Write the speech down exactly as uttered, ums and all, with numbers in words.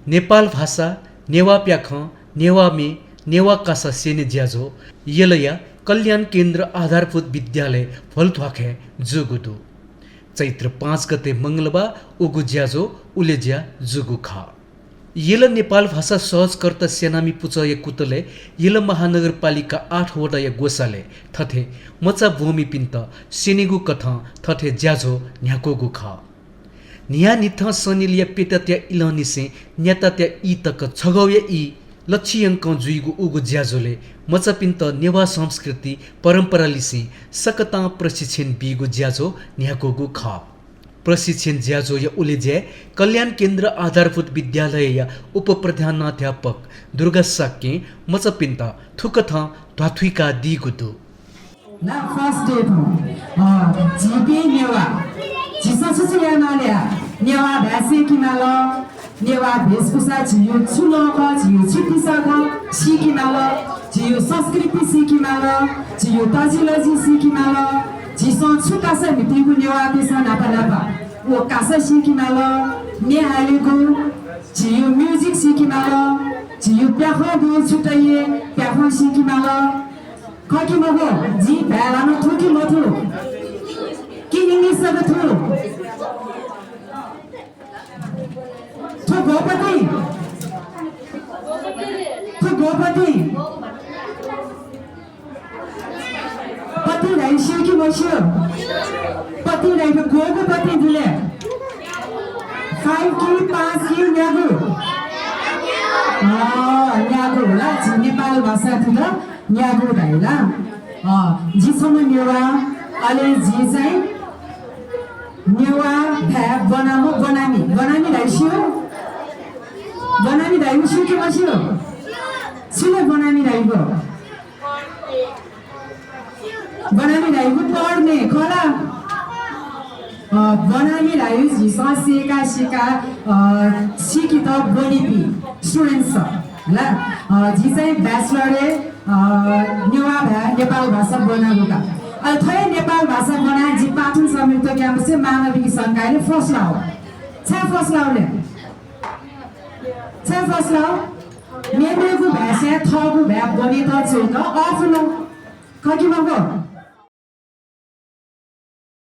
नेपाल भाषा, नेवाः प्याखं, नेवाः म्ये, नेवाः कासा स्यने ज्याझ्वः यलया कल्याण केन्द्र आधारभूत विद्यालय भ्वलध्वाखाय् जूगु दु। चैत्र पाँच गते मंगलबाः उगु ज्याझ्वः उलेज्या जूगु खः। यल नेपाल भाषा सहजकर्ता स्यानामि पुचःया कुतलय् यल महानगरपालिका आठ वडाया ग्वसालय् थथे मचा ब्वंमिपिन्त स्यनेगु कथं थथे ज्याझ्वः न्ह्याकूगु खः। न्हियान्हिथं सनिलया प्यतात्या इलंनिसें न्यातात्या ई तक छगःया ई लच्छि यंकं जुइगु उगु ज्याझ्वलय् मचापिन्त नेवाः संस्कृति परम्परालिसें सकतां प्रशिक्षण बीगु ज्याझ्वः न्ह्याकूगु खः। प्रशिक्षण ज्याझ्वःया उलेज्याय् कल्याण केन्द्र आधारभूत विद्यालयया उपप्रधानाध्यापक दुर्गा शाक्यं मचापिन्त थुकथं ध्वाथुइकादीगु दु। ना first day थौं, अ, झीपिं नेवाः, झीसं छु छु यायेमाल या? नेवाः भाय् सीकेमाल, नेवाः भेषभूषा, झीगु छु लं खः, झीगु छु तिसः खः, सीकेमाल, झीगु संस्कृति सीकेमाल, झीगु तजिलजि सीकेमाल, झीसं छु कासा म्हितीगु नेवाःतय्‌सं न्हापा न्हापा व कासा सीकेमाल, म्ये हालेगु, झीगु music सीकेमाल, झीगु प्याखं दु छुट्टै प्याखं सीकेमाल। खः कि मखु? जिं धाये ल्हानागु थु कि मथु? कि English जक थु? थ्व गोपति? थ्व गोपति? पति धाइ स्यू कि मस्यू? पति धाइ त गोगु पति जुले? Five कि पाँच कि न्यागू? अँ, न्यागू होला। झी नेपाल भाषा थुत न्यागू धाइ ला। अँ, जि छम्ह नेवाः, अले जि चाहिँ नेवाः भाय् ब्वनाम्ह ब्वनामि। ब्वनामि धाइ स्यू? ब्वनामि धाइगु स्यू कि मस्यू? छु ले ब्वनामि धाइगु? ब्वनामि धाइगु पढ्ने खः ला? अ, ब्वनामि धाइगु झीसं सीका सीका, अ, सीकेत ब्वनीपिं students ला। अ, जि चाहिँ bachelor-य्, अ, नेवाः भाय् नेपाल भाषा ब्वनागु का। अले थथे नेपाल भाषा ब्वनाः जि प्राथमिक संयुक्त campus-य् मानविकी संकायले first लाव। छाय् first लाव ले? छाय् first लाव? मेमेगु भाय् स्वयाः थःगु भाय् ब्वनेत च्वयेत अःपुल। खः कि मखु?